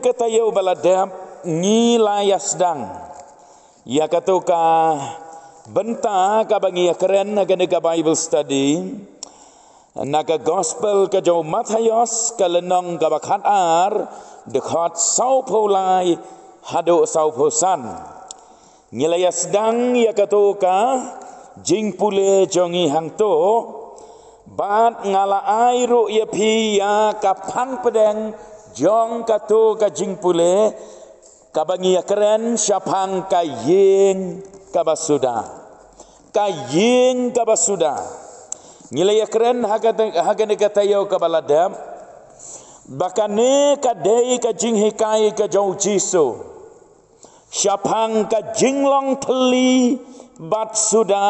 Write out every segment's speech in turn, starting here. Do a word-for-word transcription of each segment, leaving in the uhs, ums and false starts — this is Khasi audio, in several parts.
Ka taïew ba la dep ngi la ïa sdang ïa kato ka bynta kaba ngi ïa kren ha kane ka Bible study na ka Gospel ka jong u Mathaios, ka lynnong kaba khatar, dkhot sawphew lai haduh sawphew san. Ngi la ïa sdang ïa kato ka jingpule jong ngi hangto, bad nga la ai ruh ïa phi ïa ka phang pdeng jong kato ka jingpule kaba ngi ïa kren shaphang ka ïing kaba suda. Ka ïing kaba suda. Ngi la ïa kren ha kane ka taïew kaba la dep ba kane ka dei ka jinghikai ka jong u Jisu shaphang ka jinglong thylli bad suda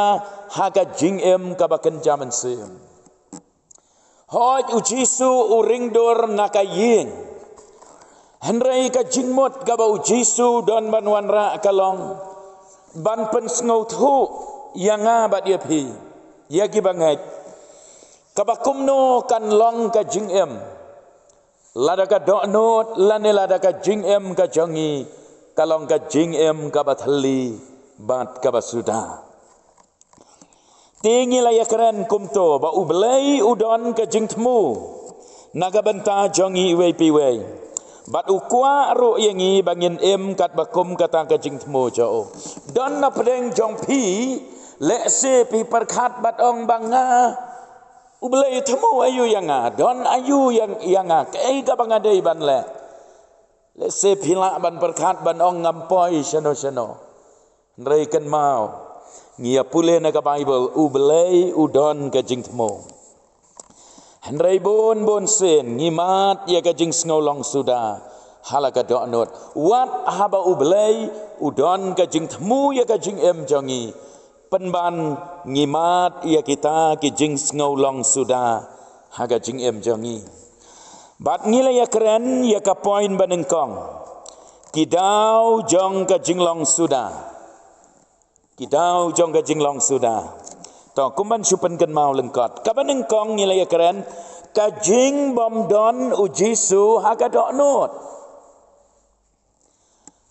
ha ka jingim kaba kynja mynsiem. Hooid, u Jisu u ring dur na ka ïing. Hynrei ka jingmut kaba u Jisu don ban wanrah ka long ban pynsngewthuh ïa nga bad ïa phi, ïa kiba ngeit, kaba kumno kan long ka jingim lada ka dohnud lane lada ka jingim ka jong ngi ka long ka jingim kaba thylli bad kaba suda. Te ngi la ïa kren kumto ba U Blei u don ka jingthmu na ka bynta jong ngi iwei pa iwei, bad u kwah ruh ïa ngi ba ngin im katba kum kata ka jingthmu jong u. Don na pdeng jong phi, lehse phi pyrkhat bad ong ba nga, U Blei u thmu aïu ïa nga, don aïu ïa, ïa nga, kaei kaba nga dei ban leh. Lehse phi lah ban pyrkhat ban ong ngam poi shano shano. Hynrei kynmaw, ngi ïa pule na ka Bible, U Blei u don ka jingthmu. Hynrei bun bun sien ngi mad ïa ka jingsngew long suda ha la ka dohnud. Wat haba U Blei u don ka jingthmu ïa ka jingim jong ngi, pynban ngi mad ïa kita ki jingsngew long suda ha ka jingim jong ngi. Bad ngi la ïa kren ïa ka point ba nyngkong, ki daw jong ka jinglong suda. Ki daw jong ka jinglong suda. To, kum ban shu pynkynmaw lyngkot, kaba nyngkong ngi la ïa kren ka jingbym don U Jisu ha ka dohnud.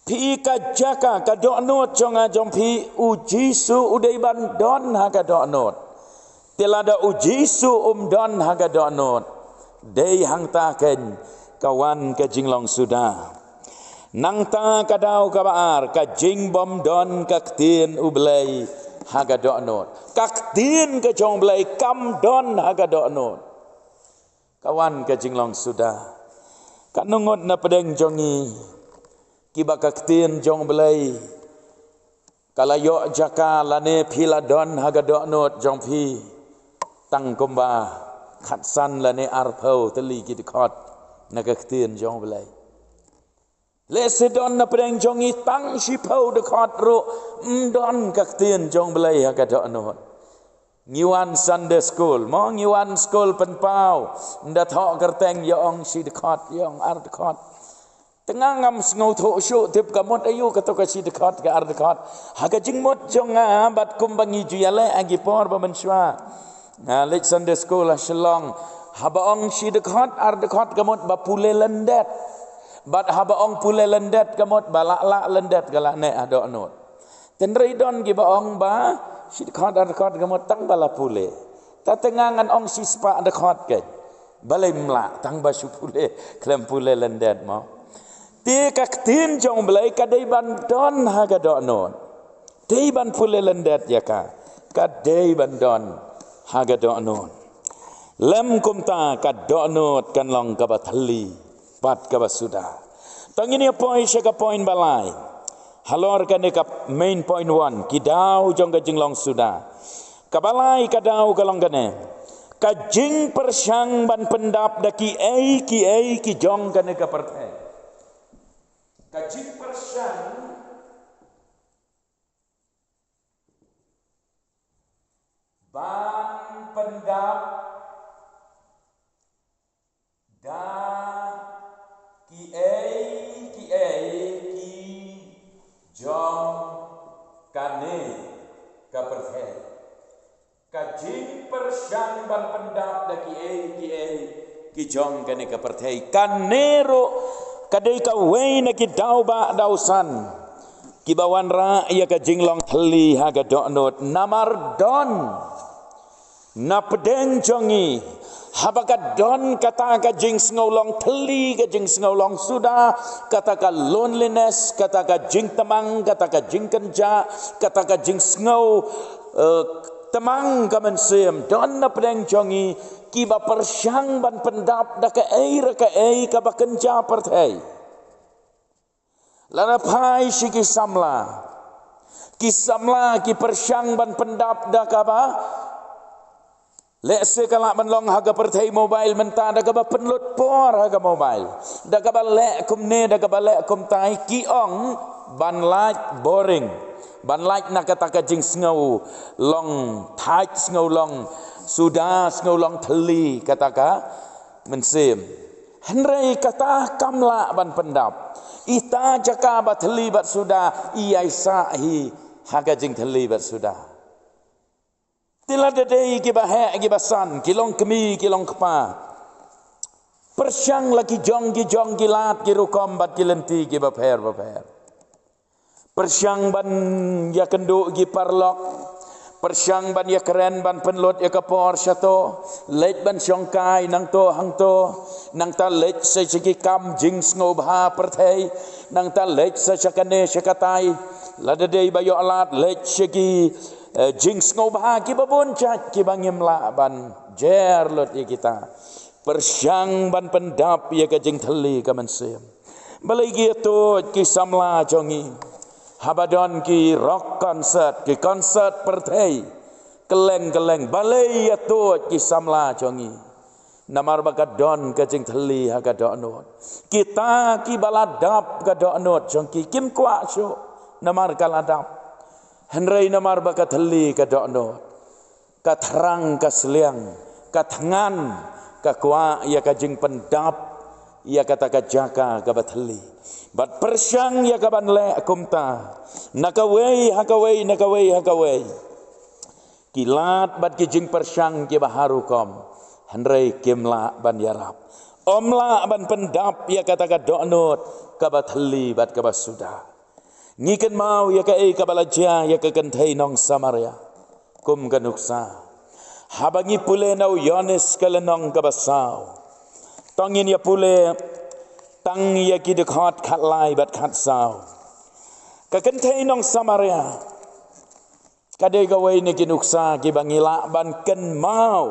Phi, ka jaka, ka dohnud jong nga jong phi, U Jisu u dei ban don ha ka dohnud. Te lada U Jisu um don ha ka dohnud, dei hangta keiñ ka wan ka jinglong suda. Nangta ka daw kaba ar, ka jingbym don ka ktien U Blei ha ka dohnud. Ka ktien ka jong U Blei kam don ha ka dohnud, ka wan ka jinglong suda. Katno ngut na pdeng jong ngi kiba ka ktien jong U Blei ka la ïoh jaka lane phi la don ha ka dohnud jong phi tang kumba khatsan lane arphew tylli ki dkhot na ka ktien jong U Blei. Lehse don na pdeng jong ngi tang shiphew dkhot ruh ym don ka ktien jong U Blei ha ka dohnud. Ngi wan Sunday school, mo, ngi wan school pynpaw, ynda thoh kyrteng ïa ong shi dkhot, ïa ong ar dkhot. Te nga ngam sngewthuh shuh tip ka mut aïu kato ka shi dkhot ka ar dkhot. Ha ka jingmut jong nga bad kumba ngi ju ïaleh ha ki por ba mynshuwa, nga leit Sunday school ha Shillong. Haba ong shi dkhot ar dkhot ka mut ba pule lyndet. Bad haba ong pule lyndet ka mut ba lah lah lyndet, ka lah neh ha dohnud. Hynrei don kiba ong ba shi dkhot ar dkhot ka mut tang ba la pule. Ta te nga ngan ong shi spah dkhot keiñ. Balei ym lah, tang ba shu pule khlem pule lyndet, mo. Te ka ktien jong U Blei ka dei ban don ha ka dohnud. Dei ban pule lyndet ïa ka. Ka dei ban don ha ka dohnud. Lym kumta ka dohnud kan long kaba thylli bad kaba suda. To ngin ïa poi sha ka point ba lai halor kane ka main point one, ki daw jong ka jinglong suda. Kaba lai ka daw ka long kane: ka jingpyrshang ban pyndap da kiei kiei ki jong kane ka pyrthei. Ka jingpyrshang ban pyndap da kiei kiei ki jong kane ka pyrthei. Ka jingpyrshang ban pyndap da kiei kiei ki jong kane ka pyrthei. Kane ruh Ka dei kawei na ki daw ba daw san kiba wanrah ïa ka jinglong thylli ha ka dohnud, namar don na pdeng jong ngi, haba ka don kata ka jingsngew long thylli, ka jingsngew long suda, kata ka loneliness, kata ka jingtmang, kata ka jingkynjah, kata ka jingsngew, eh, tmang ka mynsiem, don na pdeng jong ngi kiba pyrshang ban pyndap da kaei re kaei kaba kynja pyrthei. Lada phai sha ki samla, ki samla ki pyrshang ban pyndap da kaba, lehse ka lah ban long ha ka pyrthei mobile mynta, da kaba pynlut por ha ka mobile, da kaba leh kumne, da kaba leh kumtai, ki ong ban lait boring, ban lait na kata ka jingsngew long thait, sngew long suda, sngew long thylli kata ka mynsiem. Hynrei kata kam lah ban pyndap. Ita jaka ba thylli bad suda, i ïai sah hi ha ka jingthylli bad suda. Te lada dei kiba heh kiba san, ki long kmie ki long kpa, pyrshang la ki jong ki jong, ki lad ki rukom bad ki lynti kiba pher bapher. Pyrshang ban ïakynduh ki paralok, pyrshang ban ïakren ban pynlut ïa ka por shato, leit ban shongkai nangto hangto, nangta leit sa sha ki kam jingsngewbha pyrthei, nangta leit sa sha kane sha katai, lada dei ba ïoh lad leit sha ki, eh, jingsngewbha kiba bun jait kiba ngim lah ban jer lut ïa kita. Pyrshang ban pyndap ïa ka jingthylli ka mynsiem. Balei ki ïathuh ki samla jong ngi, haba don ki rock concert, ki concert pyrthei kylleng kylleng, balei ïathuh ki samla jong ngi? Namar ba ka don ka jingthylli ha ka dohnud. Kita kiba la dap ka dohnud jong ki, kim kwah shuh namar ka la dap, hynrei namar ba ka thylli ka dohnud, ka thrang ka sliang, ka thngan, ka kwah ïa ka jingpyndap ïa kata ka jaka kaba thylli. Bad pyrshang ïa kaban leh kumta na kawei ha kawei, na kawei ha kawei. Ki lad bad ki jingpyrshang kiba ha rukom, hynrei kim lah ban ïarap. Ym lah ban pyndap ïa kata ka dohnud kaba thylli bad kaba suda. Ngi kynmaw ïa kaei kaba la jia ïa ka kynthei nong Samaria kum ka nuksa. Haba ngi pule na u Ïoannis ka lynnong kaba saw, to ngin ïa pule tang ïa ki dkhot khatlai bad khatsaw. Ka kynthei nong Samaria, ka dei kawei na ki nuksa kiba ngi lah ban kynmaw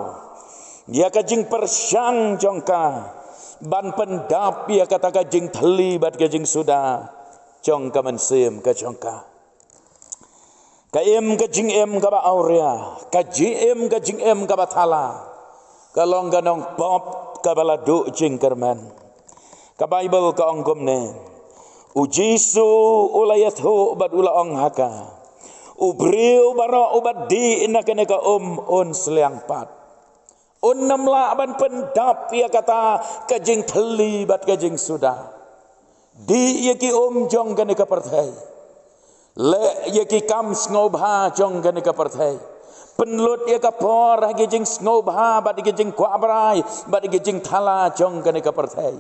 ïa ka jingpyrshang jong ka ban pyndap ïa kata ka jingthylli bad ka jingsuda jong ka mynsiem ka jong ka. Ka im ka jingim kaba awria, ka jingim ka jingim kaba thala, ka long ka nongpop kaba la duh jingkyrmen. Ka Baibl ka ong kumne: U Jisu u la ïathuh bad u la ong ha ka, u briew baroh uba dih na kane ka um un sliang pat. Un ym lah ban pyndap ïa kata ka jingthylli bad ka jingsuda. Dih ïa ki um jong kane ka pyrthei. Leh ïa ki kam sngewbha jong kane ka pyrthei. Pynlut ïa ka por ha ki jingsngewbha bad ki jingkwah brai bad ki jingthala jong kane ka pyrthei.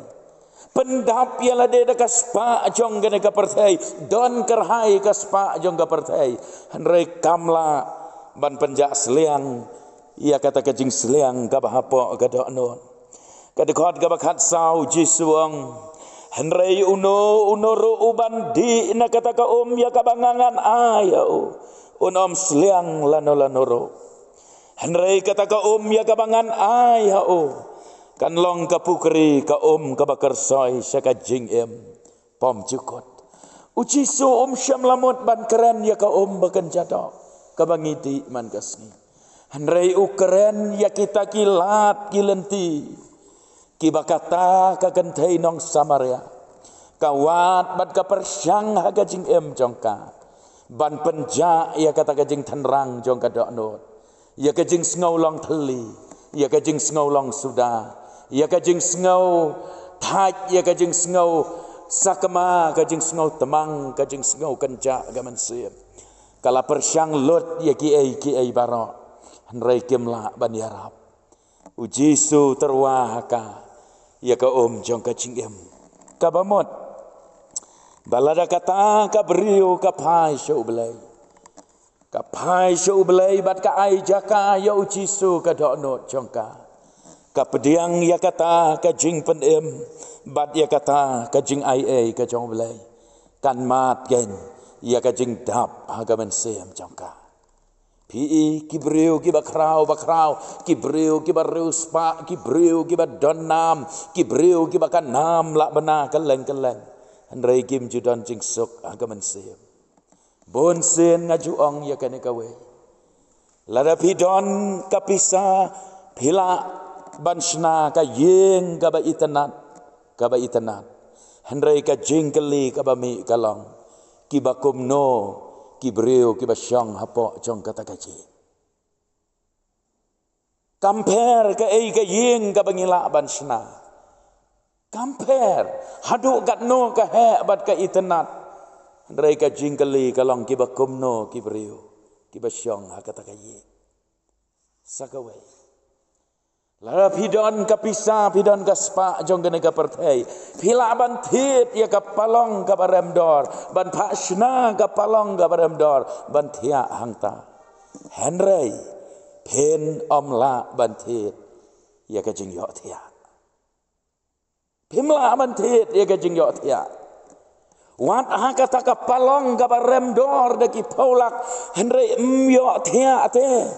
Pyndap ïa lade da ka spah jong kane ka pyrthei. Don kyrhai ka spah jong ka pyrthei, hynrei kam lah ban pynjah sliang ïa kata ka jingsliang kaba hapoh ka dohnud. Ka dkhot kaba khatsaw, Jisu ong: Hynrei uno uno ruh uban dih na kata ka um ïa kaba nga ngan ai ha u, un ym sliang lano lano ruh. Hynrei kata ka um ïa kaba ngan ai ha u kan long ka pukri, ka um kaba kyrsoi sha ka jingim pom jukut. U Jisu um shym la mut ban kren ïa ka um ba kynja doh kaba ngi dih man ka sngi. Hynrei u kren ïa kita ki lad ki lynti kiba kata ka kynthei nong Samaria ka wad bad ka pyrshang ha ka jingim jong ka ban pynjah ïa kata ka jingtynrang jong ka dohnud, ïa ka jingsngew long thylli, ïa ka jingsngew long suda, ïa ka jingsngew thait, ïa ka jingsngew sakma, ka jingsngew tmang, ka jingsngew kynjah ka mynsiem. Ka la pyrshang lut ïa kiei kiei baroh, hynrei kim lah ban ïarap. U Jisu tyrwa ha ka ïa ka um jong ka jingim. Kaba mut ba lada kata ka briew ka phai sha U Blei, ka phai sha U Blei bad ka ai jaka ïa U Jisu ka dohnud jong ka, ka pdiang ïa kata ka jingpynim bad ïa kata ka jingaiei ka jong U Blei, kan mad kein ïa ka jingdap ha ka mynsiem jong ka. Phi i, ki briew kiba khraw ba khraw, ki briew kiba riewspah, ki briew kiba don nam, ki briew kiba ka nam lah bana kylleng kylleng, hynrei kim ju don jingsuk ha ka mynsiem. Bun sien nga ju ong ïa kane kawei, lada phi don ka pisa, phi lah ban shna ka ïing kaba itynnad, kaba itynnad. Hynrei ka jingkylli kaba mih ka long, kiba kumno ki briew kiba shong hapoh jong kata ka ïing? Kam pher kaei ka ïing kaba ngi lah ban shna. Kam pher, haduh katno ka heh bad ka itynnad. Hynrei ka jingkylli ka long, kiba kumno ki briew kiba shong ha kata ka ïing? Sa kawei, lada phi don ka pisa, phi don ka spah jong kane ka pyrthei, phi lah ban thied ïa ka palong kaba rem dor, ban phah shna ka palong kaba rem dor, ban thiah hangta. Hynrei phin ym lah ban thied ïa ka jingïohthiah. Phim lah ban thied ïa ka jingïohthiah. Wat ha kata ka palong kaba rem dor da ki phew lak, hynrei ym ïohthiah te.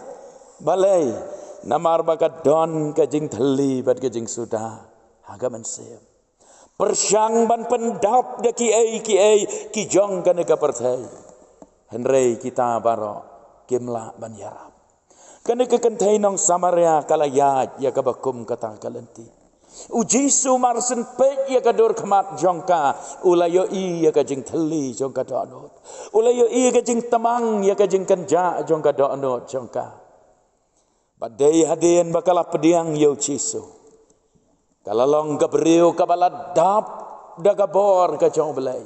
Balei? Namar ba ka don ka jingthylli bad ka jingsuda ha ka mynsiem. Pyrshang ban pyndap da kiei kiei ki jong kane ka pyrthei, hynrei kita baroh kim lah ban ïarap. Kane ka kynthei nong Samaria ka la ïaid ïa kaba kum kata ka lynti. U Jisu mar shen peit ïa ka dur khmat jong ka, u la ïohi ïa ka jingthylli jong ka dohnud, u la ïohi ïa ka jingtymmen, ïa ka jingkynjah jong ka dohnud jong ka. Bad dei hadien ba ka la pdiang ïa U Jisu, ka la long ka briew kaba la dap da ka bor ka jong U Blei.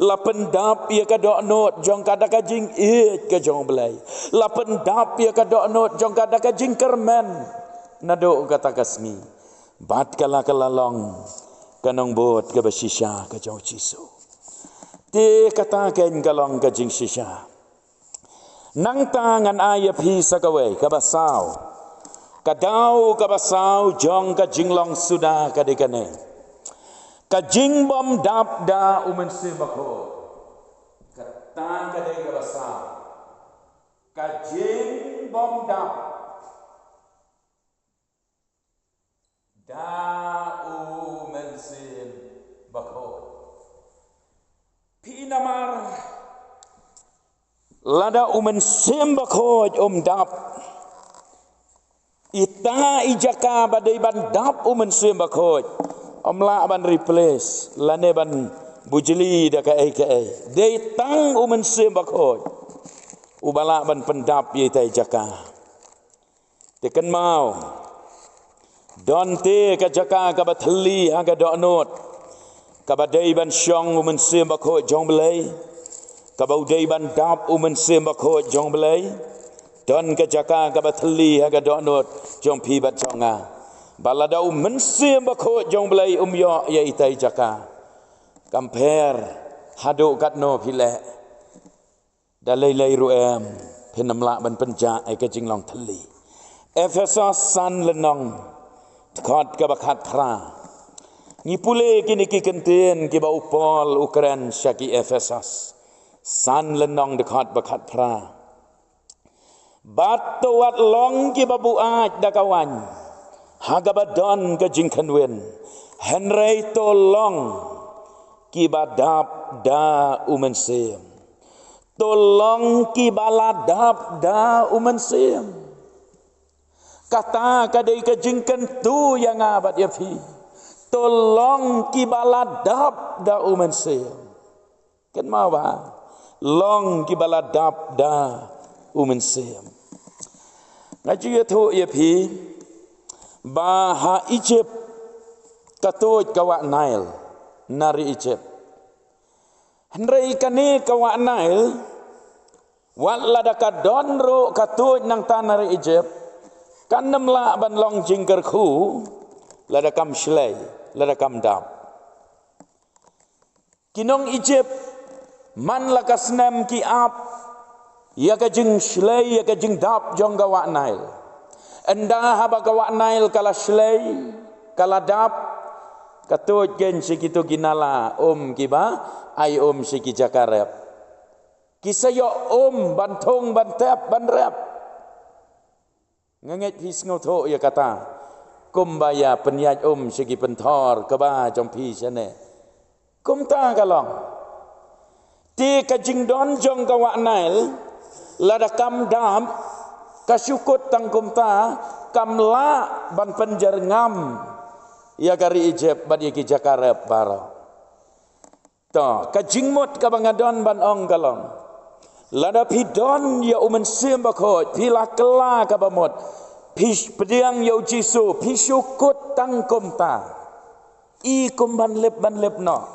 La pyndap ïa ka dohnud jong ka da ka jingïeit ka jong U Blei. La pyndap ïa ka dohnud jong ka da ka jingkyrmen naduh kata ka sngi. Bad ka la, ka la long ka nongbud kaba shisha ka jong U Jisu. Te kata kein ka long ka jingshisha. Nangta ngan ai ïa phi sa kawei, kaba saw. Ka daw kaba saw jong ka jinglong suda ka dei kane: ka jingbymdap da U Mynsiem Bakhuid. Kata ka dei kaba saw. Ka jingbymdap da U Mynsiem Bakhuid. Phi, namar lada U Mynsiem Bakhuid um dap, ita i jaka ba dei ban dap U Mynsiem Bakhuid ym lah ban replace lane ban bujli da kaei kaei. Dei tang U Mynsiem Bakhuid uba lah ban pyndap ïa ita i jaka. Te kynmaw, don te ka jaka kaba thylli ha ka dohnud, kaba dei ban shong U Mynsiem Bakhuid jong U Blei, kaba u dei ban dap U Mynsiem Bakhuid jong U Blei. Don ka jaka kaba thylli ha ka dohnud jong phi bad jong nga, ba lada U Mynsiem Bakhuid jong U Blei um ïoh ïa ita i jaka, kam pher haduh katno phi leh, da lei lei ruh em, phin ym lah ban pynjah ïa ka jinglong thylli. Ephesos san lynnong, dkhot kaba khatphra. Ngi pule kine ki kyntien kiba u Paul u kren sha ki Ephesos. San lynnong, dkhot ba khatphra. Bad to wat long kiba buaid da ka waiñ ha kaba don ka jingkhynwin, hynrei to long kiba dap da U Mynsiem. To long kiba la dap da U Mynsiem. Kata ka dei ka jingkyntu ïa nga bad ïa phi. To long kiba la dap da U Mynsiem. Kynmaw ba long kiba la dap da U Mynsiem. Nga ju ïathuh ïa phi ba ha Egypt ka tuid ka wah Nile na ri Egypt. Hynrei kane ka wah Nile, wat lada ka don ruh ka tuid nangta na ri Egypt, kan ym lah ban long jingkyrkhu lada kam shlei, lada kam dap. Ki nong Egypt, man la ka snem ki ap ïa ka jingshlei, ïa ka jingdap jong ka wah Nail. Ynda haba ka wah Nail ka la shlei, ka la dap, ka tuid kein sha kito ki nala um kiba ai um sha ki jaka rep. Ki sa ïoh um ban thung, ban tep, ban rep. Nga ngeit phi sngewthuh ïa kata. Kumba ïa pynïaid um sha ki pynthor kaba jong phi shane. Kumta ka long. Te ka jingdon jong ka wah Nail, lada kam dap, ka shu kut tang kumta, kam lah ban pynjyrngam ïa ka ri Egypt bad ïa ki jaka rep baroh. To, ka jingmut kaba nga don ban ong ka long, lada phi don ïa U Mynsiem Bakhuid, phi la kylla kaba mut, phi pdiang ïa U Jisu, phi shu kut tang kumta. I kum ban lip ban lip noh.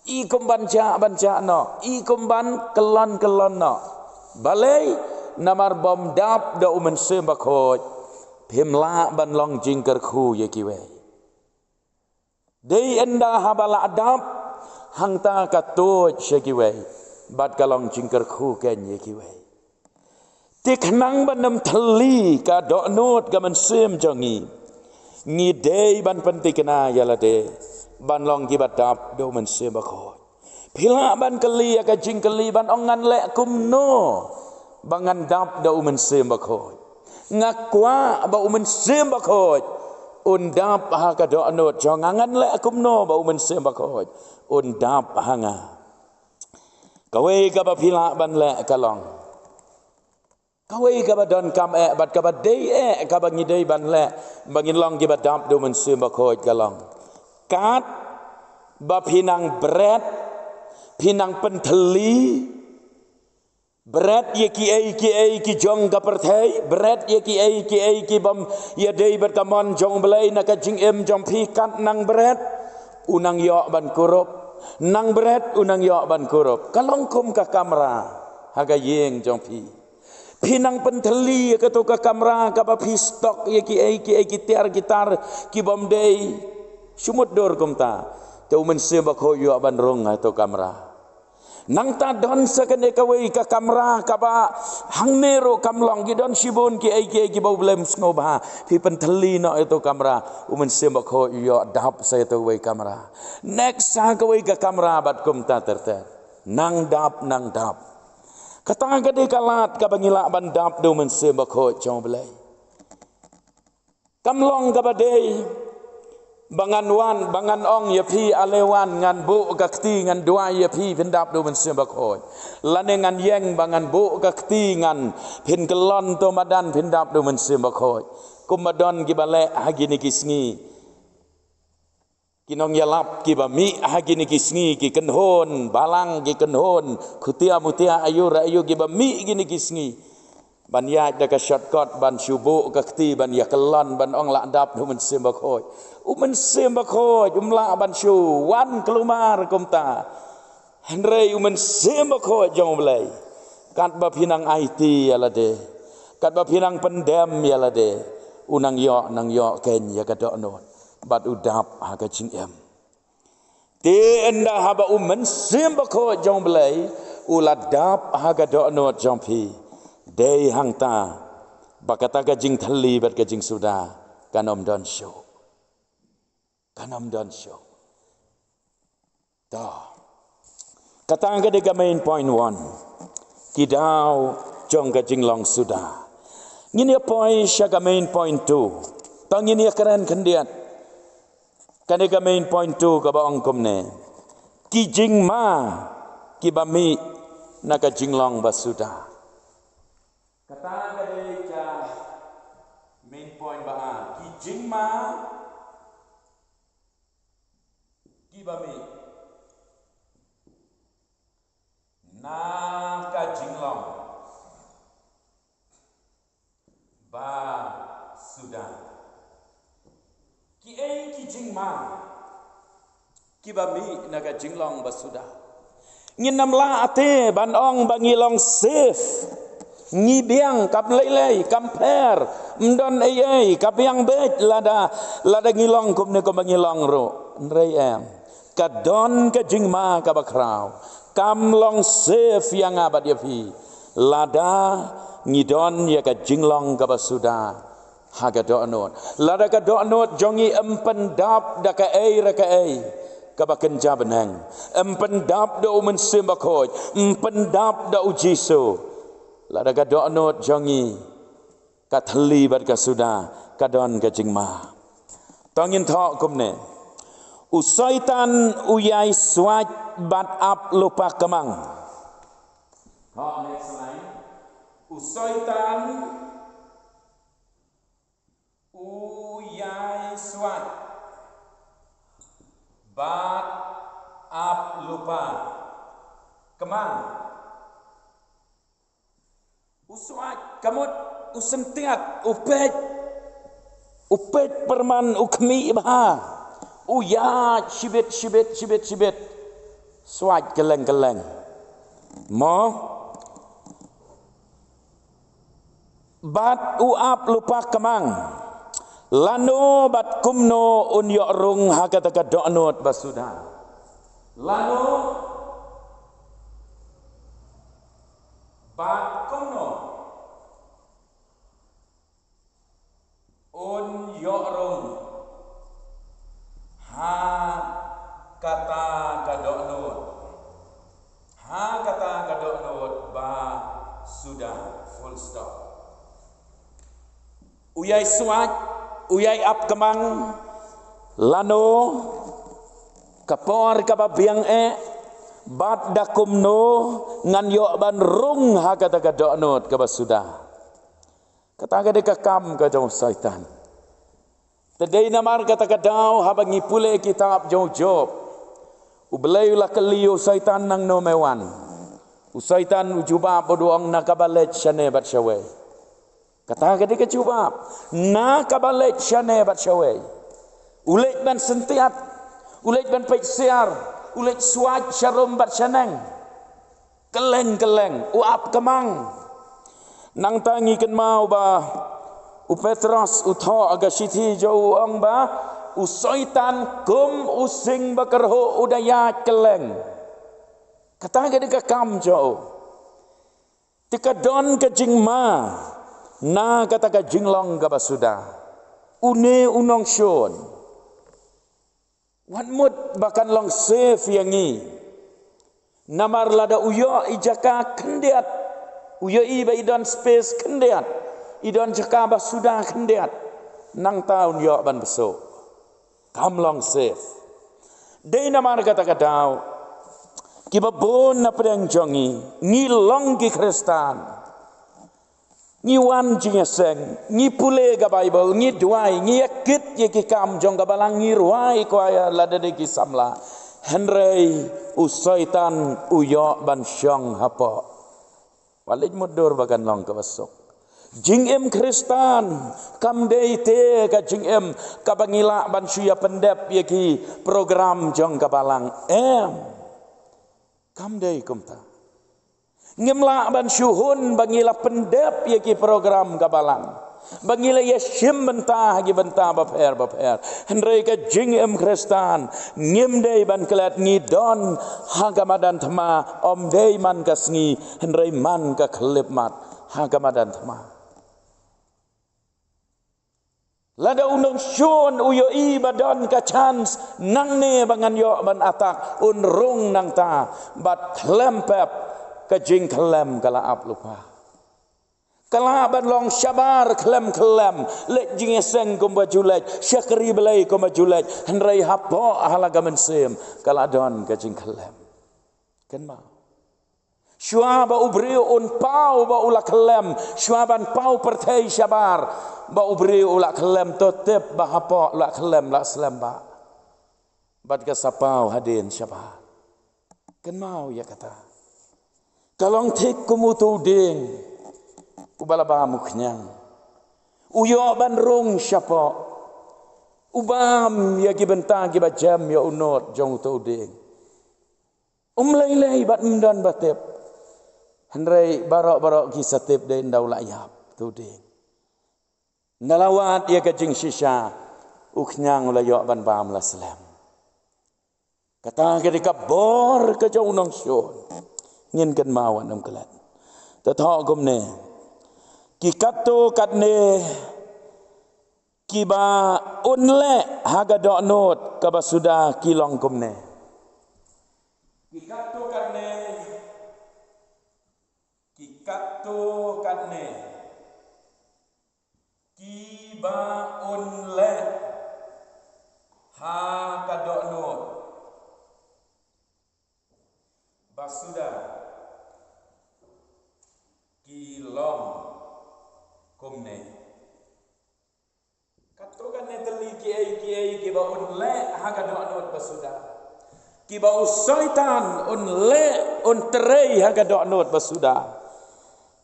I kum ban jah ban jah noh. I kum ban kyllon kyllon noh. Balei? Namar bym dap da U Mynsiem Bakhuid, phim lah ban long jingkyrkhu ïa kiwei. Dei ynda haba la dap, hangta ka tuid sha kiwei, bad ka long jingkyrkhu kein ïa kiwei. Te khnang ban ym thylli ka dohnud ka mynsiem jong ngi, ngi dei ban pynthikna ïa lade ban long kiba dap da U Mynsiem Bakhuid. Phi lah ban kylli ïa ka jingkylli ban ong, ngan leh kumno ba ngan dap da U Mynsiem Bakhuid? Nga kwah ba U Mynsiem Bakhuid un dap ha ka dohnud jong nga. Ngan leh kumno ba U Mynsiem Bakhuid un dap ha nga? Kawei kaba phi lah ban leh ka long, kawei kaba donkam eh bad kaba dei eh, kaba ngi dei ban leh ba ngin long kiba dap da U Mynsiem Bakhuid ka long, katba phi nang bret, phi nang pynthylli, bret ïa kiei kiei ki jong ka pyrthei, bret ïa kiei kiei ki bym ïadei bad ka mon jong U Blei na ka jingim jong phi, kat nang bret u nang ïoh ban kurup, nang bret u nang ïoh ban kurup. Ka long kum ka kamra ha ka ïing jong phi. Phi nang pynthylli ïa kato ka kamra kaba phi stock ïa kiei kiei ki tiar ki tar ki bym dei. Shu mutdur kumta, te U Mynsiem Bakhuid u ïoh ban rung ha kato kamra. Nangta don sa kane kawei ka kamra kaba hangne ruh kam long, ki don shibun kiei kiei kiba U Blei um sngewbha. Phi pynthylli noh ïa kato kamra, U Mynsiem Bakhuid u ïoh dap sa ïa kato kawei kamra. Next, sa kawei ka kamra bad kumta ter ter. Nang dap, nang dap. Kata ka dei ka lad kaba ngi lah ban dap da U Mynsiem Bakhuid jong U Blei. Kam long kaba dei ba ngan wan, ba ngan ong ïa phi, ale wan, ngan buh ka kti, ngan duwai ïa phi, phin dap da U Mynsiem Bakhuid. Lane ngan ïeng ba ngan buh ka kti, ngan, phin kyllon to madan, phin dap da U Mynsiem Bakhuid. Kumba don kiba leh ha kine ki sngi. Ki nongïalap kiba mih ha kine ki sngi, ki kynhun balang, ki kynhun khutia mutia, aïu re aïu kiba mih kine ki sngi ban ïaid da ka shortcut, ban shu buh ka kti, ban ïakyllon, ban ong lah dap da U Mynsiem Bakhuid. U Mynsiem Bakhuid um lah ban shu wan khlem ar kumta. Hynrei U Mynsiem Bakhuid jong U Blei, katba phi nang aiti ïa lade, katba phi nang pyndem ïa lade, u nang ïoh, nang ïoh kein ïa ka dohnud bad u dap ha ka jingim. Te ynda haba U Mynsiem Bakhuid jong U Blei u la dap ha ka dohnud jong phi, dei hangta ba kata ka jingthylli bad ka jingsuda kan ym don shuh. Kan ym don shuh. To. Kata ka dei ka main point one. Ki daw jong ka jinglong suda. Ngin ïa poi sha ka main point two. To ngin ïa kren khyndiat. Ka dei ka main point two kaba ong kumne. Ki jingma kiba mih na ka jinglong ba suda. Kata ka dei ka main point ba ar. Ki jingma kiba mih na ka jinglong ba suda. Kiei ki jingma kiba mih na ka jinglong ba suda? Ngin ym lah te ban ong ba ngi long safe. Ngi biang, kam lei lei, kam pher, ym don ei ei, ka biang beit lada, lada ngi long kumne kumba ngi long ruh. Hynrei em. Ka don ka jingma kaba khraw. Kam long safe ïa nga bad ïa phi lada ngi don ïa ka jinglong kaba suda ha ka dohnud. Lada ka dohnud jong ngi em pyndap da kaei re kaei kaba kynja bneng, em pyndap da U Mynsiem Bakhuid, em pyndap da U Jisu, lada ka dohnud jong ngi ka thylli bad ka suda, ka don ka jingma. To ngin thoh kumne: U Soitan u ïai swait bad ap lypa kmang. Thoh next line. U Soitan u ïai swait bad ap lypa kmang. U swait, ka mut u syntiat, u peit, u peit pyrman, u khmih bha, u ïaid shibit shibit shibit shibit. Swait kylleng kylleng. Mo? Bad u ap lypa kmang. Lano bad kumno un ïoh rung ha kata ka dohnud ba suda? Lano bad kumno un ïoh rung ha kata ka dohnud? Ha kata ka dohnud ba suda, full stop. U ïai swait, u ïai ap kmang, lano, ka por kaba biang eh, bad da kumno ngan ïoh ban rung ha kata ka dohnud kaba suda? Kata ka dei ka kam ka jong u Soitan. Te dei namar kata ka daw haba ngi pule kitab jong u Job, U Blei u la kylli ïa u Soitan, nangno me wan? U Soitan u jubab bad u ong, na kaba leit shane bad shawei. Kata ka dei ka jubab, na kaba leit shane bad shawei. U leit ban syntiat, u leit ban peit siar, u leit swait sharum bad shaneng. Kylleng kylleng u ap kmang. Nangta ngi kynmaw ba u Petros u thoh ha ka shithi jong u, u ong ba u Soitan kum u sing ba kyrhuh u da ïaid kylleng. Kata ka dei ka kam jong u. Te ka don ka jingma na kata ka jinglong kaba suda. Une u nongshun, wat mut ba kan long safe ïa ngi. Namar lada u ïoh i jaka khyndiat, u ïohi ba i don space khyndiat, i don jaka ba suda khyndiat, nangta un ïoh ban bsuk. Kam long safe. Dei namar kata ka daw kiba bun na pdeng jong ngi, ngi long ki Khristan, ngi wan jingïaseng, ngi pule ka Baibl, ngi duwai, ngi ïakit ïa ki kam jong ka balang, ngi rwai kwaya lada dei ki samla. Hynrei u Soitan u ïoh ban shong hapoh. Wat leit mutdur ba kan long kaba suk. Jingim Khristan kam dei te ka jingim kaba ngi lah ban shu ïa pyndep ïa ki program jong ka balang. Em. Kam dei kumta. Ngim lah ban shu hun ba ngi la pyndep ïa ki program ka balang, ba ngi la ïa shim bynta ha ki bynta bapher bapher. Hynrei ka jingim Khristan ngim dei ban klet, ngi don ha ka madan thma, ym dei man ka sngi hynrei man ka khyllipmat ha ka madan thma. Lada u nongshun u ïohi ba don ka chance nangne ba ngan ïoh ban attack, un rung nangta bad khlem pep, ka jingkhyllem ka la ap lypa. Ka lah ban long shabar khlem khyllem, leit jingïaseng kumba ju leit, shakri Blei kumba ju leit, hynrei hapoh ha la ka mynsiem ka la don ka jingkhyllem. Kynmaw. Shuwa ba u briew un paw ba u la khyllem, shuwa ban paw pyrthei shabar ba u briew u la khyllem, to tip ba hapoh la khyllem la slem ba. Bad ka sa paw hadien shabar. Kynmaw ïa kata. Ka long thik kum uto u dieng uba la bam u khñiang. U ïoh ban rung shapoh. U bam ïa ki bynta kiba jem ïa u nud jong uto u dieng. Um lei lei bad um don ba tip. Hynrei baroh baroh ki sa tip, dei ynda u la ïap uto u dieng. Ynda la wad ïa ka jingshisha, u khñiang u la ïoh ban bam la slem. Kata ka dei ka bor ka jong u nongshun. Ngin kynmaw wat nym klet. Te thoh kumne. Ki katto katne kiba un leh ha ka dohnud kaba suda ki long kumne. Ki katto katne, ki katto katne kiba un leh ha ka dohnud ba suda ki long kumne. Katto katne tylli kiei kiei kiba un leh ha ka dohnud ba suda, kiba u Soitan un leh, un trei ha ka dohnud ba suda,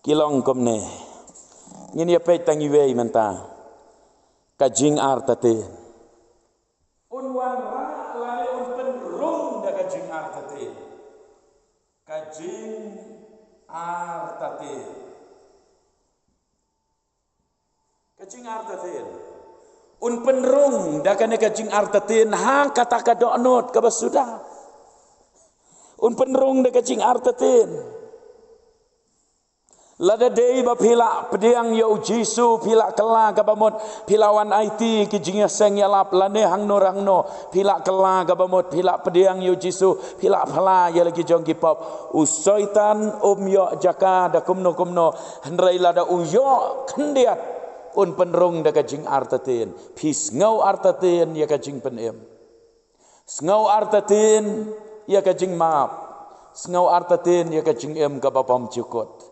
ki long kumne. Ngin ïa peit tang iwei mynta. Ka jingartatien. Un wanrah lane un pynrung da ka jingartatien. Ka jingartatien. Ka jingartatien. Un pynrung da kane ka jingartatien ha kata ka dohnud kaba suda. Un pynrung da ka jingartatien. Lada dei ba phi la pdiang ïa u Jisu, phi la kylla kaba mut, phi la wan aiti ki jingïaseng ïalap lane hangno hangno, phi la kylla kaba mut, phi la pdiang ïa u Jisu, phi la phla ïa la ki jong ki pop. U Soitan um ïoh jaka da kumno kumno, hynrei lada u ïoh khyndiat, un pynrung da ka jingartatien. Phi sngew artatien ïa ka jingpynim. Sngew artatien ïa ka jingmap. Sngew artatien ïa ka jingim kaba bymjukut.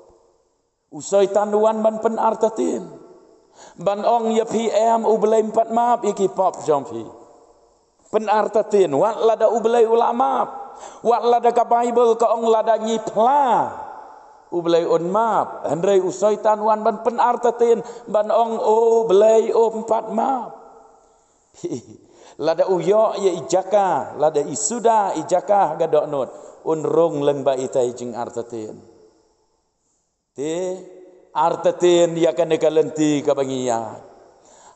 U Soitan u wan ban pynartatien. Ban ong ïa phi em, U Blei um pat map ïa ki pop jong phi. Pynartatien, wat lada U Blei u la map. Wat lada ka Baibl ka ong lada ngi phla, U Blei un map. Hynrei u Soitan u wan ban pynartatien, ban ong U Blei um pat map. Lada u ïoh ïa i jaka, lada i suda i jaka ha ka dohnud, un rung lyngba itai jingartatien. Te artatien ïa kane ka lynti kaba ngi ïaid.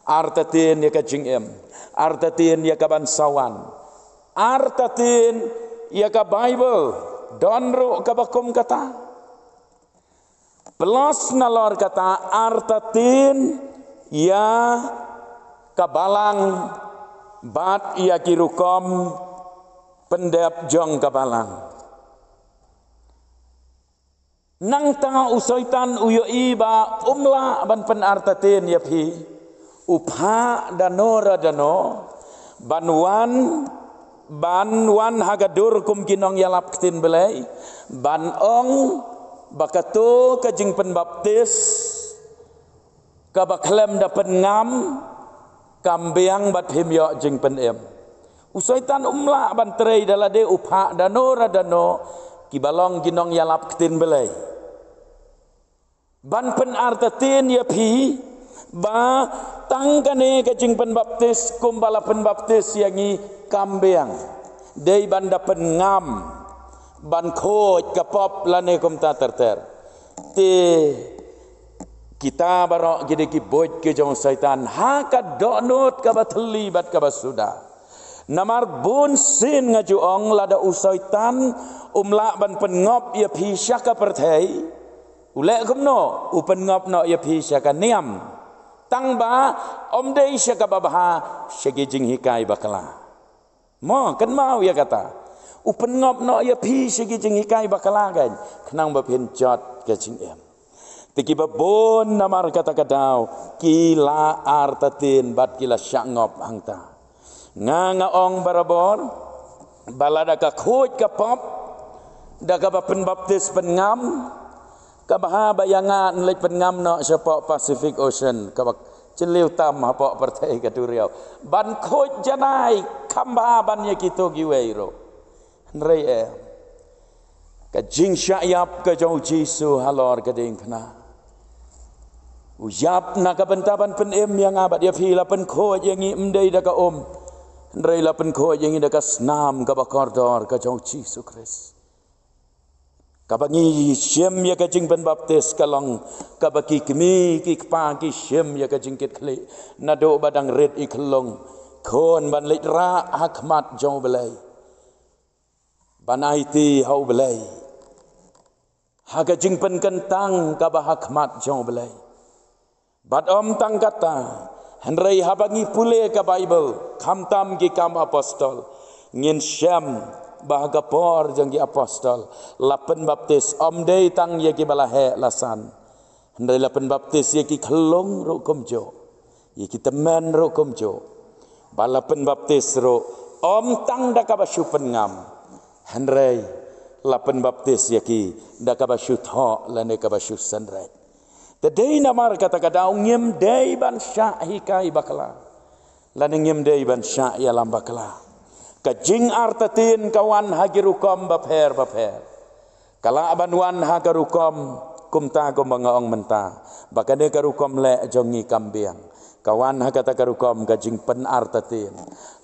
Artatien ïa ka jingim. Artatien ïa ka ban sa wan. Artatien ïa ka Baibl. Don ruh kaba kum kata. Plus nalor kata artatien ïa ka balang bad ïa ki rukom pyndep jong ka balang. Nangta u Soitan u ïohi ba um lah ban pynartatien ïa phi. U phah da no ra da no ban wan, ban wan ha ka dur kum ki nongïalap ktien Blei, ban ong ba kato ka jingpynbaptis kaba khlem da pynngam kam biang bad phim ïoh jingpynim. U Soitan um lah ban trei da lade, u phah da no ra da no kiba long ki nongïalap ktien Blei ban pynartatien ïa phi ba tang kane ka jingpynbaptis kumba la pynbaptis ïa ngi kam biang. Dei ban da pynngam, ban khuid ka pop lane kumta ter ter. Te kita baroh ki dei ki buit ki jong u Soitan ha ka dohnud kaba thylli bad kaba suda. Namar bun sien nga ju ong, lada u Soitan um lah ban pynngop ïa phi sha ka pyrthei, u leh kumno? U pynngop noh ïa phi sha ka niam. Tang ba ym dei sha kaba bha, sha ki jinghikai bakla. Mo, kynmaw ïa kata. U pynngop noh ïa phi sha ki jinghikai bakla kan, khnang ba phin jot ka jingim. Te kiba bun namar kata ka daw ki la artatien bad ki la shah ngop hangta. Nga, nga ong barabor ba lada ka khuid ka pop da kaba pynbaptis pynngam, ka bha ba ïa nga yn leit pynngam noh shapoh Pacific Ocean, kaba jylliew tam hapoh pyrthei ka duriaw. Ban khuid janai kam bha ban ïa kito kiwei ruh. Hynrei em, ka jingshah ïap ka jong u Jisu halor ka diengphna, u ïap na ka bynta ban pynim ïa nga bad ïa phi. La pynkhuid ïa ngi ym dei da ka um, hynrei la pynkhuid ïa ngi da ka snam kaba kordor ka jong u Jisu Khrist. Kaba ngi shim ïa ka jingpynbaptis ka long kaba ki kmie ki kpa ki shim ïa ka jingkitkhlieh naduh ba dang rit i khyllung khun ban leit rah ha khmat jong u Blei. ban aiti ha U Blei ha ka jingpynkyntang kaba ha khmat jong U Blei. Bad ym tang kata, hynrei haba ngi pule ka Baibl, khamtam ki Kam Apostol, ngin shem ba ha ka por jong ki apostol la pynbaptis ym dei tang ïa kiba la heh la san, hynrei la pynbaptis ïa ki khyllung ruh kumjuh, ïa ki tymmen ruh kumjuh. Ba la pynbaptis ruh ym tang da kaba shu pynngam, hynrei la pynbaptis ïa ki da kaba shu thoh lane kaba shu synreit. Te dei namar kata ka daw ngim dei ban shah hikai bakla, lane ngim dei ban shah ïalam bakla. Ka jingartatien ka wan ha ki rukom bapher bapher. Ka lah ban wan ha ka rukom kumta kumba nga ong mynta, ba kane ka rukom leh jong ngi kam biang. Ka wan ha kata ka rukom ka jingpynartatien,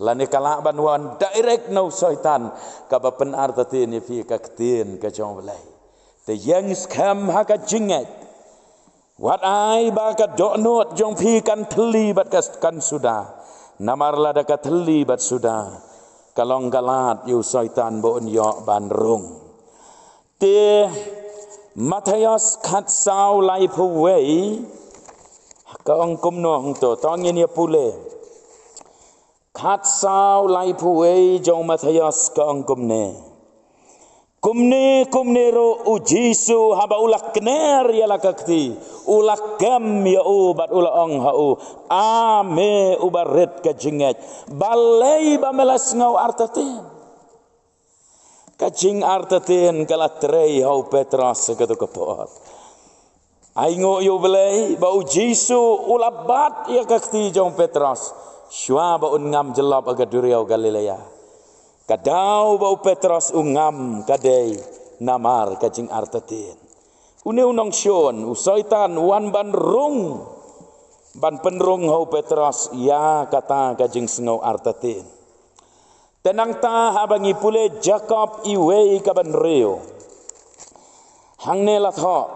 lane ka lah ban wan direct na u Soitan, kaba pynartatien ïa phi ka ktien ka jong U Blei. Te ïeng skhem ha ka jingngeit. Wat ai ba ka dohnud jong phi kan thylli bad ka kan suda. Namar lada ka thylli bad suda, ka long ka lad ïa u Soitan ba un ïoh ban rung. Te Mathaios khatsaw laiphew wei ka ong kumno hangto, to ngin ïa pule. Khatsaw laiphew wei jong Mathaios ka ong kumne. Kumne kumne ruh u Jisu haba u la kner ïa la ka kti, u la kem ïa u bad u la ong ha u, A me uba rit ka jingngeit, balei ba me la sngew artatien? Ka jingartatien ka la trei ha u Petros ha kato ka por. Ai nguh ïa U Blei ba u Jisu u la bat ïa ka kti jong u Petros shuwa ba un ngam jyllop ha ka duriaw Galilea. Ka daw ba u Petros u ngam ka dei namar ka jingartatien. Une u nongshun, u Soitan, u wan ban rung, ban pynrung ha u Petros ïa kata ka jingsngew artatien. Te nangta haba ngi pule Jakob wei kaba hynriew, hangne la thoh,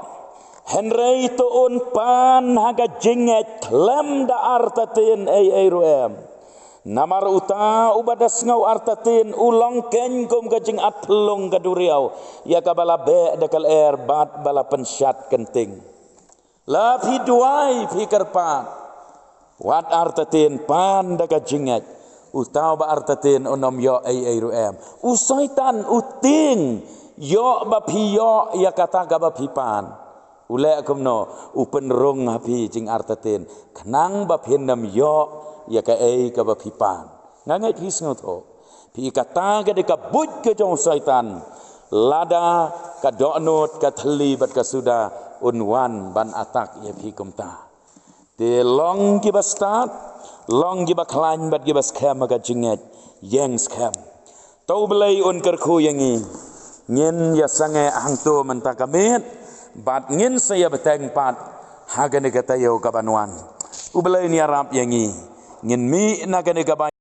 hynrei to un pan ha ka jingngeit khlem da artatien ei ei ruh em. Namar uta uba da sngew artatien u long keiñ kum ka jingat phyllung ka duriaw ïa kaba la beh da ka lyer bad ba la pynshad kynting. La phi duwai phi kyrpad, wat artatien, pan da ka jingngeit. Uta uba artatien un ym ïoh ei ei ruh em. U Soitan u tieng ïoh ba phi ïoh ïa kata kaba phi pan. U leh kumno? U pynrung ha phi jingartatien khnang ba phin ym ïoh ïa kaei kaba phi pan. Nga ngeit phi sngewthuh. Phi, kata ka dei ka buit ka jong u Soitan. Lada ka dohnud, ka thylli bad ka suda un wan ban attack ïa phi kumta. Te long kiba stad, long kiba khlaiñ bad kiba skhem ha ka jingngeit, ïeng skhem. To U Blei un kyrkhu ïa ngi. Ngin ïa sangeh hangto mynta ka miet bad ngin sa ïa bteng pat ha kane ka taïew kaban wan. U Blei un ïarap ïa ngi. Ngin mih na kane ka bai